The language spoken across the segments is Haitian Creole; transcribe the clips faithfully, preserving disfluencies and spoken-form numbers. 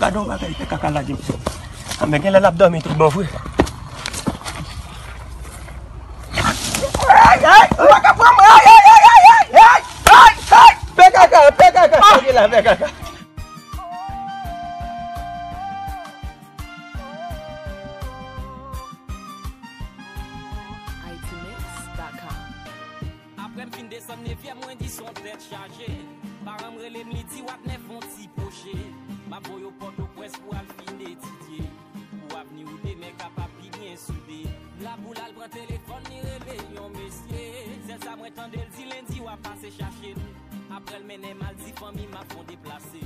Gade yon bagay, pè kaka lage m. Anben, genlè l ap dòmi tout bon vre. Ay, ay, ou pa ka pran mwen, ay, ay, ay, ay, ay, ay, ay, ay, pè kaka, pè kaka, lage la, pè kaka. Apre m fin desann nevyèm, mwen di se yon tèt chaje. Paran m rele m, li di w ap nèf yon ti poche. M ap voye w Pòtoprens pou al fin etidye. Pou avni w demen kapab pi byen soude. Laboul al pran telefòn, li rele yon mesye. Sèl sa mwen tande l di, lendi w ap pase chache m. Apre l mennen m al di fanmi m ap fè yon deplase.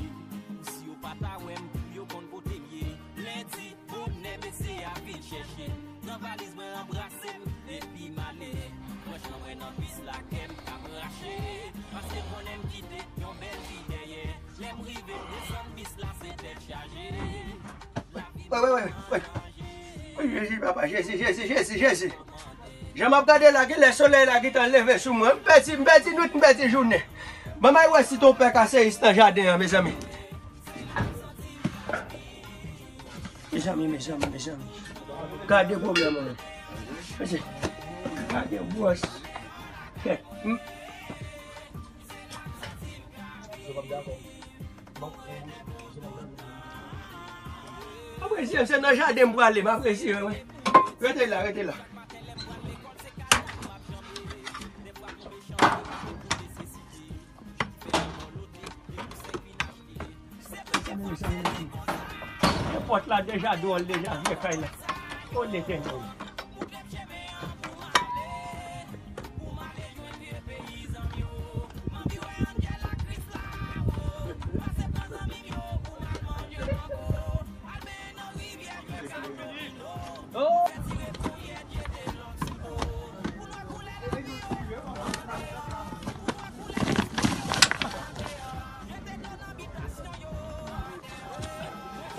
Pou si yo pa ta wè m, pou yo konn kote m ye. Lendi, bonè mesye a vin chèche m. Pran valiz mwen, anbrase m, epi m ale. Franchman, mwen nan bis la, kè m k ap rache. Paske m konnen m kite yon bèl vi dèyè. Lè m rive, m desann bis la, se tèt chaje. Wè, wè, wè, wè. O Jezi, papa, Jezi, Jezi, Jezi, Jezi. Jan m ap gade la, genlè solèy la gentan leve sou mwen. M pèdi, m pèdi nwit, m pèdi jounen. Ban m al wè si ton pè kaseyis nan jaden an, mezanmi. Mezanmi, mezanmi, mezanmi. Gade pwoblèm mwen. Mesye, gade gwòs tèt. M- Mwen prese, se nan jaden m prale, m ap prese, wi. Rete la, rete la. Nenpòt la deja dwòl, deja vye kay la. O Letènèl.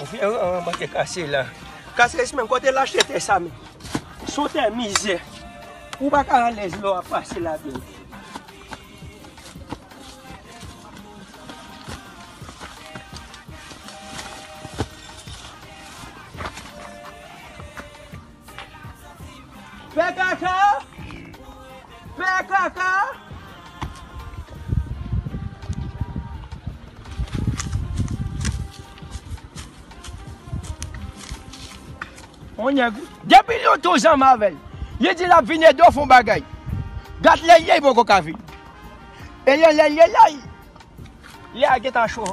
Ou fè ranman ke kase la. Kase menm kote l achte tè sa menm. Se yon tè mizè. Ou pa ka alèz lè w ap pase la byen. Pè kaka! Pè kaka! On nèg, depi lontan w zanmi avè l, li di l ap vin ede w fè yon bagay. Gad lè l ye, li poko ka vin. E lè, lè l ye la, lè a gentan cho.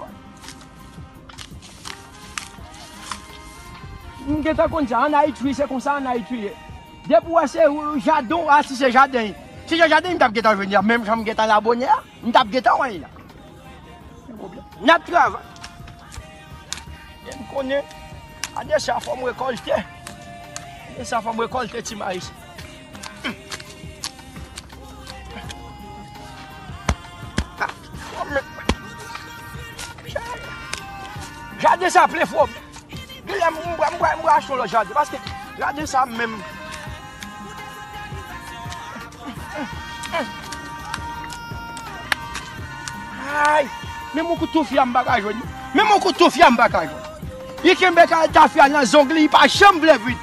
M gentan konn sa, ann Ayiti, wi, se konsa ann Ayiti ye. Depi w wè se jaden w, a, si se jaden, si se jaden, m t ap gentan jwenn li a, menm jan m gentan la bonè a, m t ap gentan wè l la. N ap travay. E m konnen, ane sa, fò m rekòlte. Ane sa, fò m rekòlte ti mayi sa. Jaden sa plen fwòb. Genlè m, m, m, m, m achte yon lòt jaden, paske jaden sa menm. Ay, menm yon kout toufya m pa ka jwenn. Menm yon kout toufya m pa ka jwenn. Li kenbe ka tafya nan zong li, li pa janm vle vin.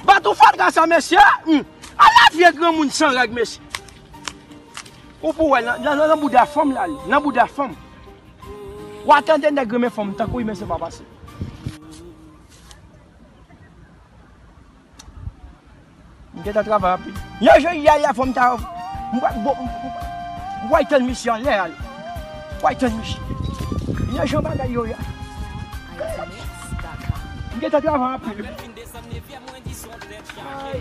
Bat ou fatra sa, mesye. Hmm. Ala vye granmoun san règ, mesye. Ou pou wè nan, nan, nan bouda fanm la, nan bouda fanm. W a tande nèg renmen fanm tankou li, men se pa pase. M gentan travay anpil. Yon jou yè, yè, fò m ta, m pral bo-, m pral tann misye anlè a. M pral tann misye. Yon jou bagay yo ye. M gentan travay anpil. Ay.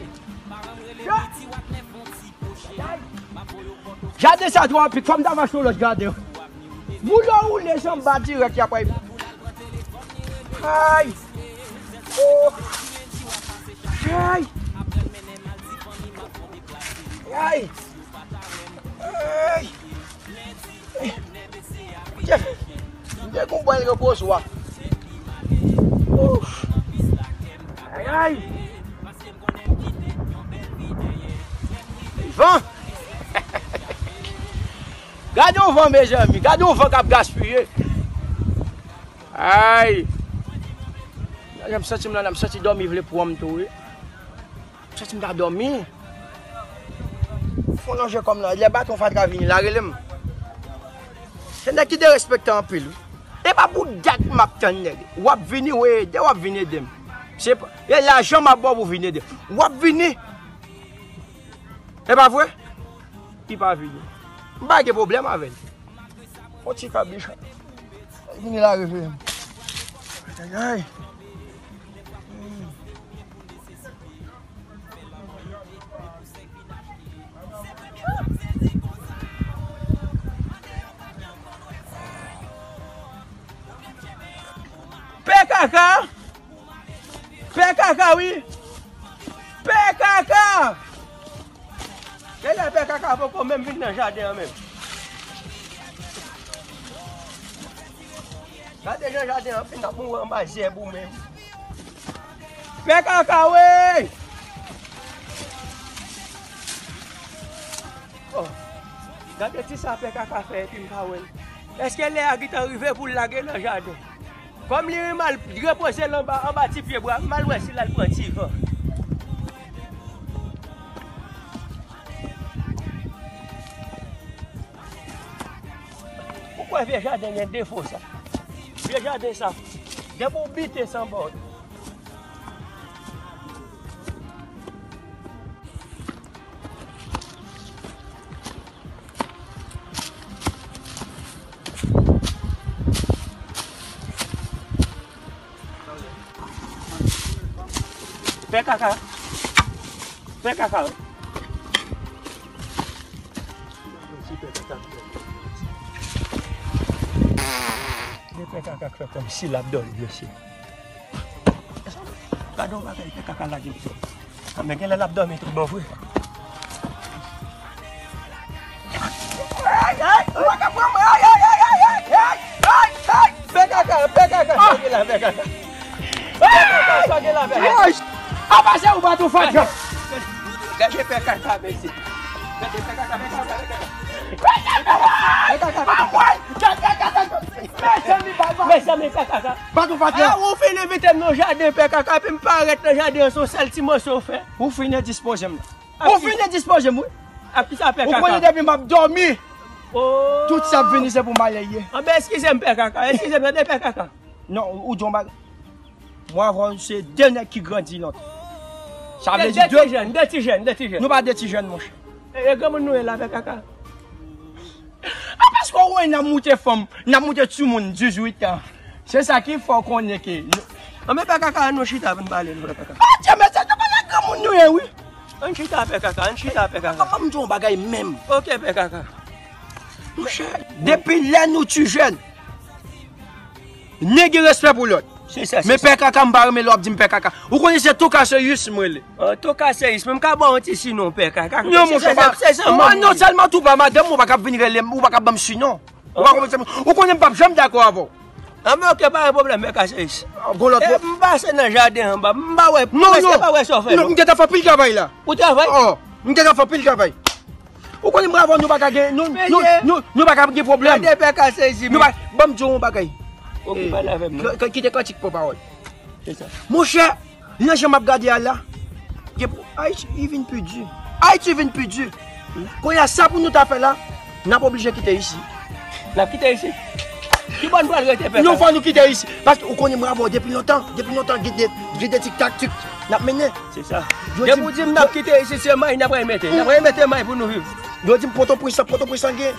Jaden sa twò anpil, fò m ta mache yon lòt jaden. Boul yo woule jan m ba dirèk, y ap wè. Ay! Oh! Ay! Ay! Ay! Kote m te gon bwèl repozwa. Ouf! Ay, ay! Van! Gade yon van, mezanmi. Gade yon van k ap gaspiye. Ay! Jan m santi m la, m santi dòmi vle pran m tou, wi. M santi m ta dòmi. Fon lonje kò m nan. Lè baton fatra vini la, rele m. Se nèg ki derespektan anpil, wi. E pa pou dat m ap tann nèg. W ap vini, w ede, w ap vin ede m. Se pa, e lajan m ap ba w pou vin ede m. W ap vini. E pa vre? Li pa vini. M pa gen pwoblèm avè l. Fon ti kabich. Vini la, reveye m. Ay, ay, ay. Pè kaka! Pè kaka, wi! Pè kaka! Genlè pè kaka poko menm vin nan jaden an menm. Gade jan jaden an fin ap mouri anba zèb ou menm. Pè kaka, wi! Oh. Gade ti sa pè kaka fè epi m pa wè l. Èske lè a gentan rive pou l lage nan jaden? Kòm li renmen al repoze l anba, anba ti pye bwa, m al wè si l al pran ti van. Ou kwè vye jaden gen defo sa? Vye jaden sa, depi w bite san bòd. Pè kaka. Pè kaka. Pè kaka k fè kòmsi l ap dòmi, mesye. Gade yon bagay, pè kaka lage m. Anben, genlè l ap dòmi tout bon vre. Ay, ay, ou pa ka pran mwen. Ay, ay, ay, ay, ay, ay, ay, ay, ay. Pè kaka, pè kaka, sa gen la, pè kaka. Pè kaka, sa gen la, pè kaka. Woy! Apa se ou baton fatra? Gade pè kaka, mesye. Gade pè kaka, pè kaka, pè kaka. Pè kaka, pè kaka. Mezanmi, pè kaka. Mezanmi, pè kaka. Baton fatra. Ah, ou fin envite m nan jaden pè kaka, epi m parèt nan jaden an, se yon sèl ti moso w fè. Ou fin endispoze m. Ou fin endispoze m, wi. Ak kisa pè kaka? Ou konnen depi m ap dòmi, oh, tout sa ap vini se pou malè ye. Anben, eskize m pè kaka, eskize m, tande pè kaka. Non, ou, ou di yon bagay. Mwen avè w se de nèg ki grandi lòt. Sa vle di de, de ti jèn, de ti jèn, de ti jèn. Nou pa de ti jèn, monchè. E, e granmoun nou ye la, pè kaka. A paske w wè n ap moute fanm, n ap moute timoun dizuit an. Se sa ki fè w konnen ke. Anben pè kaka, ann nou chita pou n pale, non, pè kaka. Adye, mesye, se pa la granmoun nou ye, wi. Ann chita, pè kaka, ann chita, pè kaka. Kòman m di yon bagay menm? Oke, pè kaka. Monchè, depi lè nou ti jèn, nèg gen respè pou lòt. Se sa, se sa. Men pè kaka, m pa renmen lè w ap di m pè kaka. Ou konnen se Tou Kaseyis m rele. Oh, Tou Kaseyis, men m ka ba w yon ti sinon pè kaka. Non, monchè, se sa, se sa, ou pa, non, sèlman tou pa madanm, ou pa ka vin rele m, ou pa ka ban m sinon. Ou pa konprann sa, ou konnen m p ap janm dakò avè w. Anben, oke, pa gen pwoblèm, pè Kaseyis. Gon lòt. E, m pase nan jaden anba, m pa wè, non, m pa wè sa w fè, non. M gentan fè anpil travay la. Ou travay? Oh, m gentan fè anpil travay. Ou konnen bravo, nou pa ka gen, nou, nou, nou, nou pa ka gen pwoblèm. Gade pè Kaseyis, nou pa, ban m di w yon bagay. Oke, pale avè m, non. K-, k-, kite kantik pou pawòl. Se sa. Monchè, nan jan m ap gade a la, gen pou, Ayiti, li vin pi di. Ayiti vin pi di. Kounye a, sa pou nou ta fè la, n ap oblije kite isi. N ap kite isi? Ki bò n pral rete, pè? Non, fò nou kite isi. Paske ou konnen m avè w depi lontan, depi lontan, gen de, gen de tiktak, tik, n ap mennen. Se sa. Depi w di m n ap kite isi, se may n ap remete. N ap remete may pou nou viv. Yo di m Pòtoprens, Pòtoprens an gen.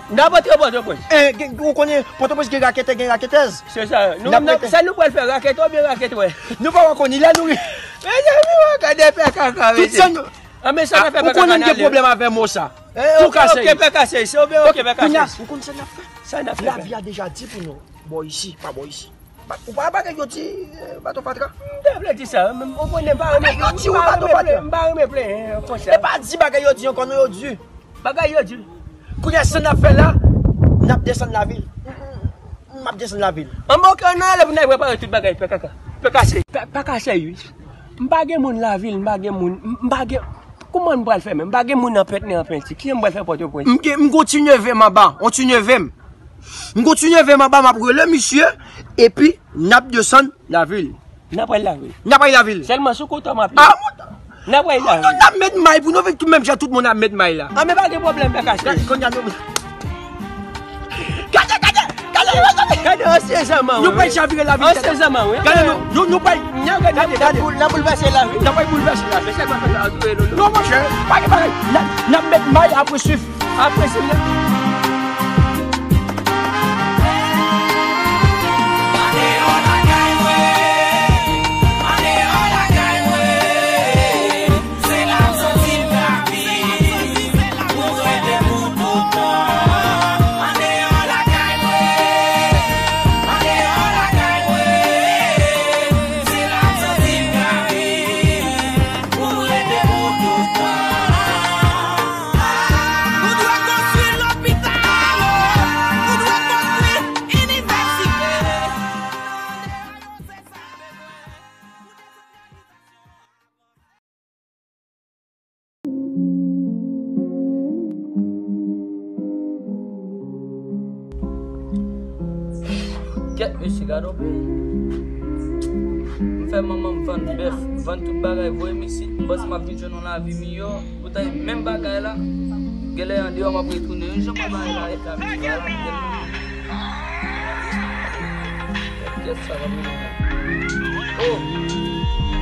N ap antre Pòtoprens. Eh, gen, ou konnen, Pòtoprens gen raketè, gen raketèz. Se sa. Nou, n ap, sa nou pral fè, raketè oubyen raketwè? Nou pa wè konnen, lè nou ri. Mezanmi, gade pè kaka, mesye. Tout sa nou. Anben sa n ap fè, pè kaka, n ale. Ou konnen m gen pwoblèm avè mo sa. Tou Kaseyis. Oke, pè Kaseyis, oubyen oke, pè Kaseyis. Kounye a, ou konn sa n ap fè? Sa n ap fè, pè? Lavi a deja di pou nou. Bò isi, pa bò isi. Ba-, ou pa wè bagay yo di, eh, Baton Fatra? M te vle di sa, men ou konnen m pa renmen, m pa renmen plenyen konsa. E pa di bagay yo di ankò non, yo di. Bagay yo di. Kounye a sa n ap fè la, n ap desann lavil. M ap desann lavil. Anben oke, ann ale pou n al prepare tout bagay, pè kaka. Pè Kaseyis. Pè, pè Kaseyis. M pa gen moun lavil, m pa gen moun, m, m pa gen, kòman m pral fè menm? M pa gen moun an pent ni an penti. Kijan m pral fè Pòtoprens? M gen, m gon ti neve m anba, on ti neve m. M gon ti neve m anba, m ap rele misye. Epi, n ap desann lavil. N ap al lavil. N ap al lavil. Sèlman sou kote w m ap ye. Ah, montan. N ap al lavil. Montan, n ap met may pou nou, vin tou menm jan tout moun ap met may la. Ah, men pa gen pwoblèm, pèk achte. Gade, kounye a nou. Gade, gade, gade, gade, gade. Gade, ansyen zanman, wi. Nou pral chavire lavil. Ansyen zanman, wi. Gade, nou, nou, nou pral. N ap, n ap, n ap, n ap boul-, n ap boulvèse lavil. N ap boulvèse lavil. Non, monchè, pa gen bagay. N ap, n ap met may apre swiv. Apre swiv la. Nou dwe konstwi lopital. Nou dwe konstwi inivèsite. Kèt mesye, gade yon peyi. M fè manman m vann bèf, vann tout bagay, voye m isit. M panse m ap vin jwenn yon lavi miyò. Poutan e menm bagay la. Genlè andeyò m ap retounen. Yon jan mwen bagay la ret la, m di bagay la tèlman. Kèt sa k ap rele m la? Oh!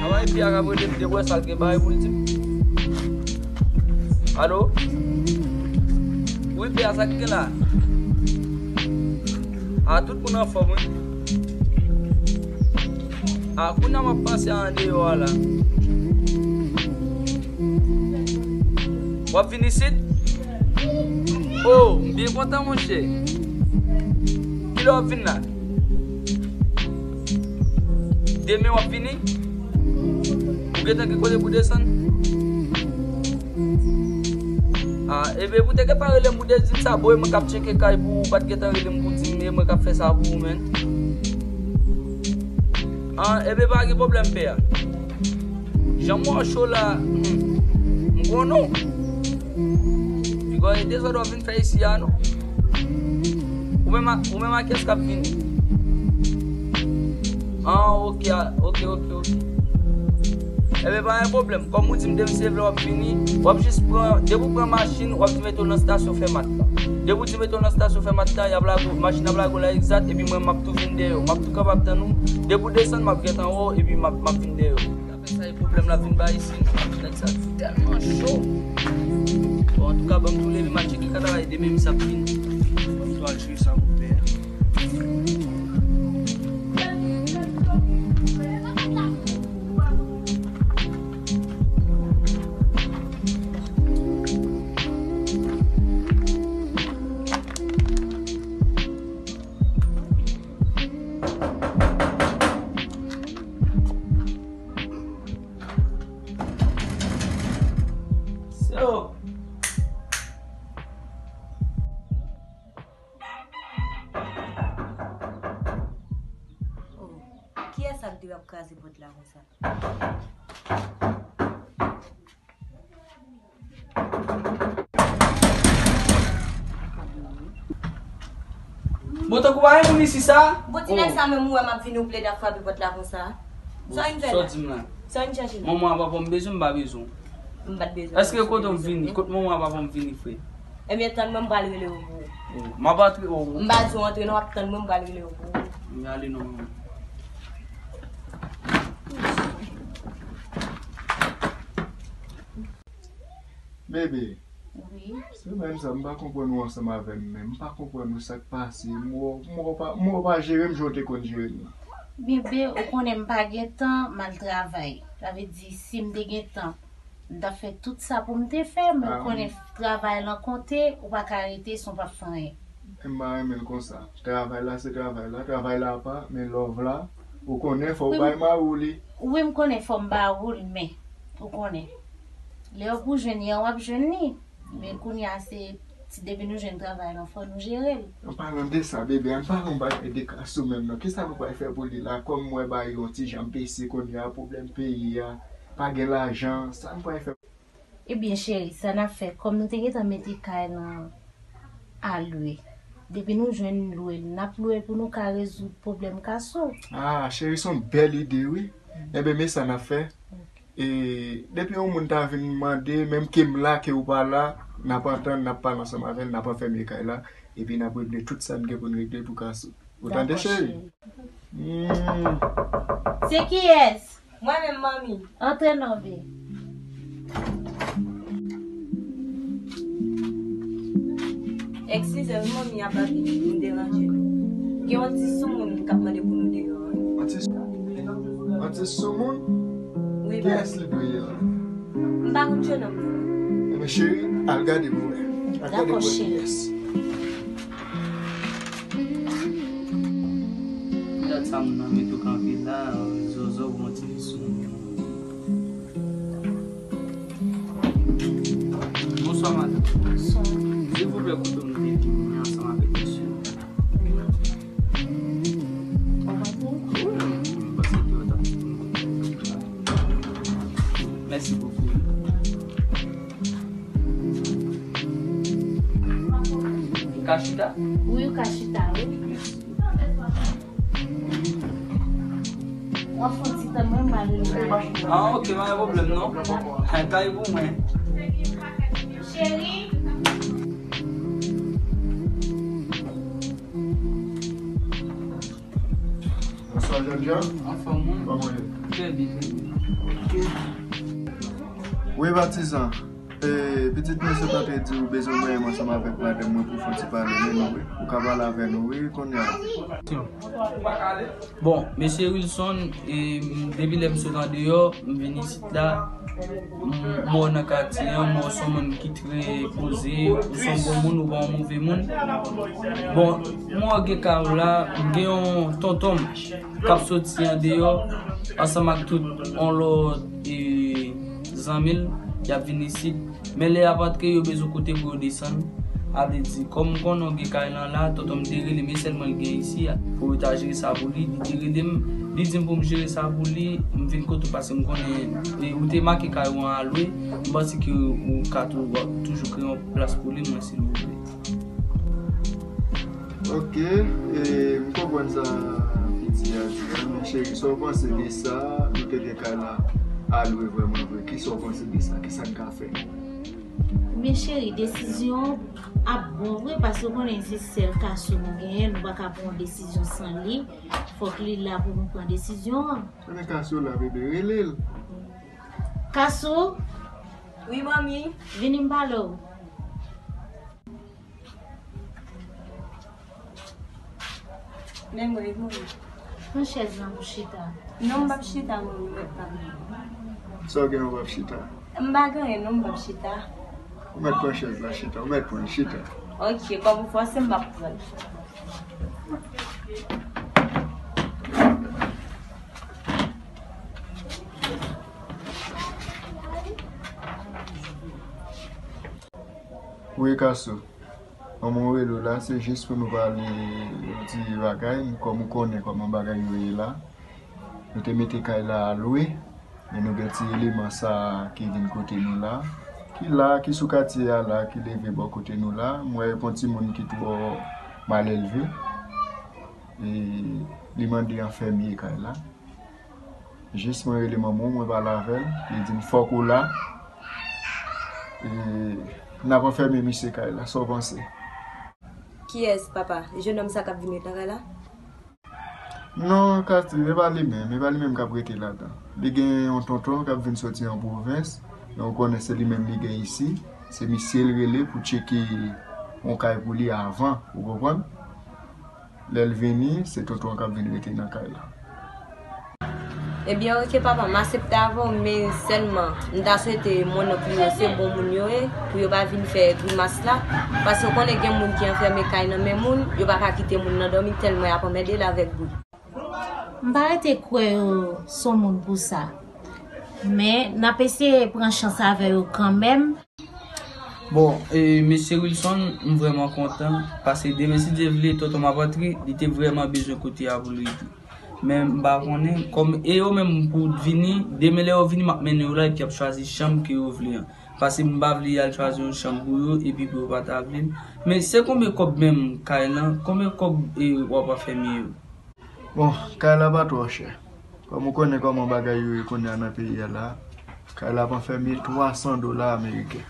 Anba epi a k ap rele m, te wè sa l gen bagay pou l di m. Alo? Wi, P A, sa k gen la? A, tout moun anfòm, wi. A, kounye a m ap panse a andeyò a la. W ap vin isit? Oh, m byen kontan, monchè. Kilè w ap vin la? Demen w ap vini? Ou gentan gen kote pou desann? Ah, ebyen, pou te gentan rele m pou te di m sa, bon, e mwen k ap tcheke kay pou ou, ou pa t gentan rele m pou di m, e mwen k ap fè sa pou ou, menn. Ah, ebyen, pa gen pwoblèm, pè a. Jan m wè w cho la, hmm, m konnen w. Piga e dezòd w ap vin fè isi a, non? Ou menm a, ou menm a kiyès k ap vini? Ah, ok, ah, ok, ok, ok. Ebyen, pa gen pwoblèm. Kòm ou di m demen se vle w ap vini, w ap jis pran, depi w pran machin, w ap di mete w nan stasyon Fèmat la. Depi w di mete w nan stasyon Fèmat la, y ap lage w, machin ap lage w la egzat, epi mwen, m ap tou vin dèyè w. M ap tou kanpe ap tann ou. Depi w desann, m ap gentan wè w, epi m ap, m ap vin dèyè w. Sa fè sa e pwoblèm la vin ba isi, non. Nèg sa tèlman cho. Bon, antouka, ban m tou leve, m al tcheke ka travay demen, misye ap vini. Ban m tou al jwe sa pou pè a. So. Oh, kiyès sa k te ap kraze pòt la konsa? Bon, tankou pa gen moun isi sa? Bon, ti nèg sa menm ou wè m ap vini, ou plede ap frape pòt la konsa? Sa w vin fè la? Sa w di m la? Sa w vin chèche la? Manman a papa m bezwen, m pa bezwen w. M pa t bezwen w. Èske kote w vini? Kote manman a papa m vini, frè? Ebyen, tann mwen, m pral rele yo pou ou. Oh, m ap antre, oh. M pa di w antre non, w ap tann mwen, m pral rele yo pou ou. M ale non, manman. Bebe, wi. Semèn sa, m pa konprann ou ansanm avè m menm. M pa konprann ou sa k pase. M wè w, m wè w pa, m wè w pa jere m jan w te konn jere m nan. Bebe, ou konnen m pa gen tan, m al travay. Sa vle di, si m te gen tan, m t ap fè tout sa pou m te fè, men ou konnen travay lan konte, ou pa ka rete san w pa fè anyen. M pa renmen l konsa. Travay la se travay la, travay la apa, men love la, ou konnen fò w bay mari w li. Wi, m konnen fò m ba ou l, men ou konnen. Lè w pou jwenn li an, w ap jwenn li. Men kounye a se ti depi nou jwenn travay lan, fò nou jere l. An palan de sa, bebe, ann pale yon bagay de ka sou menm non. Kisa nou pral fè pou li la? Kòm m wè bagay yo yon ti jan bese kounye a, pwoblèm peyi a, pa gen lajan, sa nou pral fè? Ebyen, cheri, sa n ap fè, kòm nou te gentan mete kay lan a lwe, Depi nou jwenn lwe l, n ap lwe l pou nou ka rezoud pwoblèm Kasou. Ah, cheri, se yon bèl ide, wi. Enben, men sa n ap fè. E, depi yon moun ta vin mande, menm ke m la, ke ou pa la, n ap antann, n ap pale ansanm avè l, n ap anfèmen kay la, epi n ap regle tout sa n gen pou n regle pou Kasou. Ou tande, cheri? Hmm. Se kiyès? Mwen menm, manmi. Antre non, vi. Eskize m, manmi, apa m deranje nou. Gen yon ti soumoun k ap mande pou nou deyò, wi. Yon ti, yon ti soumoun? Wi, kiyès li dwe ye la? M pa konn jennonm nan. Enben, cheri, al gade pou mwen. Al gade pou mwen kiyès. Dat sa moun nan met ou kanpe la, zozo, bon ti fi sou moun. Bonswa, madanm. Bonswa. Silvouplè, kote nou te vini ansanm avèk mesye? Ou panse? Wi, m panse ke w t ap. Mèsi bokou. Ou ka chita? Wi, ou ka chita, wi. W ap fè yon ti tann mwen, m ale. Ah, ok, pa gen pwoblèm, non. Kay pou mwen. Cheri. Bonswa, Jean-Jean. Anfòm, wi. Kòman w ye? Trè byen, trè byen. Ok. Wi, patizan. E, pitit mesye ta te di ou bezwen mwen menm ansanm avèk madanm mwen pou fè yon ti pale, men nou, wi. Ou ka pale avè nou, wi, kounye a. Bon, mesye Wilson, e, m, depi lè m sot andeyò, m vin isit la, m, m wè w nan katye a, m wè w se yon moun ki trè poze, ou se yon bon moun, ou pa yon move moun. Bon, m wè w gen kay ou la, m gen yon tonton m k ap soti andeyò, ansanm ak tout yon lòt, e, zanmi l, y ap vin isit. Men lè y ap antre, yo bezwen kote pou yo desann. A vle di, kòm m konnen w gen kay lan la, tonton m te rele m, e sèlman l gen isi a, pou yo ta jere sa pou li. Li te rele m, li di m pou m jere sa pou li, m vin kote w paske m konnen, e, ou te make kay ou an a lwe, m panse ke ou ka tou-, w ap toujou kreye yon plas pou li, mwen, silvouplè. Ok, e, m konprann sa piti a di a, men cheri, sa w panse de sa? Nou te gen kay la a lwe vrèman vre. Kisa w panse de sa? Kisa n ka fè? Men cheri, desizyon ap bon vre, paske w konnen se sèl Kasou nou genyen, nou pa ka pran yon desizyon san li. Fòk li la pou nou pran desizyon an. Men Kasou la, bebe, rele l. Kasou? Wi, manmi. Vini m pale w. Men mwen, mwen. Pran chèz lan pou chita. Non, m p ap chita, mwen, mwen pa. Sa w gen, ou p ap chita? M pa gen anyen, non, m p ap chita. Ou mèt pran chèz la, chita. Ou mèt pran l, chita. Ok, kòm ou fòse m, m ap pran l. Wi, Kasou. Manman w rele w la, se jis pou nou pale yon ti bagay, kòm ou konnen kòman bagay yo ye la. Nou te mete kay la a lwe, men nou gen ti eleman sa a ki vin kote nou la, ki la, ki sou katye a la, ki leve bò kote nou la. M wè yon timoun ki twò malelve, e li mande anfèmye kay la. Jis mwen rele manman w, mwen pale avè l, li di m fòk ou la. E n ap anfèmen misye kay la, sa w panse? Kiyès, papa? Jennonm sa k ap vin ret nan kay la? Non, Kati, e pa li menm, e pa li menm k ap rete ladan. Li gen yon tonton k ap vin soti an pwovens, men ou konnen se li menm li gen isi, se misye l rele pou tcheke yon kay pou li avan, ou konprann? Lè l vini, se tonton an k ap vin rete nan kay la. Ebyen, oke, papa, m aksepte avè w, men sèlman, m ta swete monnonk li yo, se bon moun yo ye, pou yo pa vin fè grimas la, paske w konnen gen moun ki anfème kay nan men moun, yo pa ka kite moun nan dòmi tèlman y ap anmède l avèk bri. M pa rete kwè yo se yon moun pou sa, men n ap eseye pran chans avè yo kanmenm. Bon, e, mesye Wilson, m vrèman kontan, paske demen, si Dye vle, tonton m ap antre, li te vrèman bezwen kote a pou l rete. Men m pa konnen, kòm e yo menm pou vini, demen lè yo vini, m ap mennen yo la, epi y ap chwazi chanm ke yo vle an. Paske m pa vle y al chwazi yon chanm pou yo, epi pou yo pa ta vle m. Men se konbyen kòb menm kay lan? Konbyen kòb e w ap fèmen yo? Bon, kay la pa twò chè. Kòm ou konnen kòman bagay yo ye kounye a nan peyi a la, kay la ap fèmen twa san dola ameriken.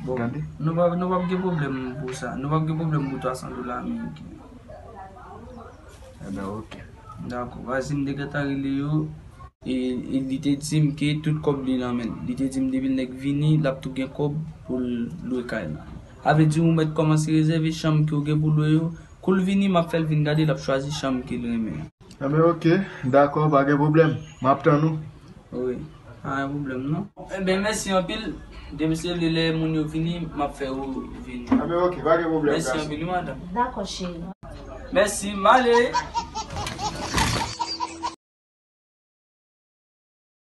Bon, tande? Nou pa, nou p ap gen pwoblèm pou sa. Nou p ap gen pwoblèm pou twa san dola ameriken. Ebyen, oke. Dakò. Paske m te gentan rele yo, e, e li te di m ke tout kòb li nan men l. Li te di m depi l nèk vini, l ap tou gen kòb pou l lwe kay la. A vle di ou mèt kòmanse rezève chanm ke w gen pou lwe yo. Kou l vini, m ap fè l vin gade, l ap chwazi chanm ke l renmen. Enben, oke, dakò, pa gen pwoblèm. M ap tann ou. Wi, pa gen pwoblèm non. Enben, mèsi anpil. Depi se lè, lè moun yo vini, m ap fè yo vini. Enben, oke, pa gen pwoblèm, gason. Mèsi anpil, wi, madanm. Dakò, cheri. Mèsi, m ale.